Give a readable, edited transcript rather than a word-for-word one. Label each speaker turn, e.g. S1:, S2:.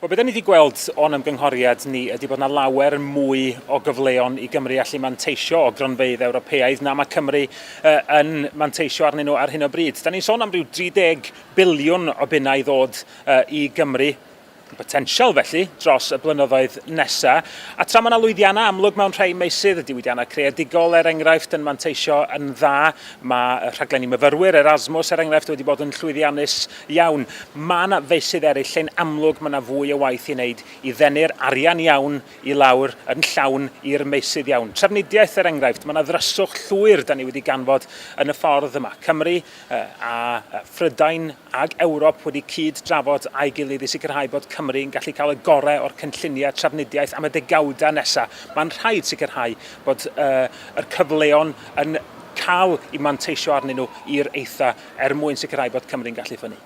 S1: Wel, be da ni wedi gweld o'n ymgynghoriad ni ydy bod yna lawer mwy o gyfleon i Gymru allu manteisio o gronfeydd Ewropeaidd na mae Cymru uh, yn manteisio arnyn nhw ar hyn o bryd. Da ni'n sôn am ryw 30 biliwn o bunnau i ddod uh, i Gymru potensial felly dros y blynyddoedd nesaf. A tra mae yna lwyddiannau amlwg mewn rhai meysydd, y diwydiannau creadigol er enghraifft yn manteisio yn dda, mae rhaglenni myfyrwyr Erasmus er enghraifft wedi bod yn llwyddiannus iawn. Mae yna feysydd eraill lle'n amlwg mae yna fwy o waith i wneud i ddenu'r arian iawn i lawr yn llawn i'r meysydd iawn. Trafnidiaeth er enghraifft, mae yna ddryswch llwyr da ni wedi ganfod yn y ffordd yma. Cymru a Phrydain ag Ewrop wedi cyd-drafod â'i gilydd i sicrhau bod Cymru yn gallu cael y gorau o'r cynlluniau trafnidiaeth am y degawdau nesaf. Mae'n rhaid sicrhau bod yr cyfleon yn cael eu manteisio arnyn nhw i'r eitha er mwyn sicrhau bod Cymru'n gallu ffynnu.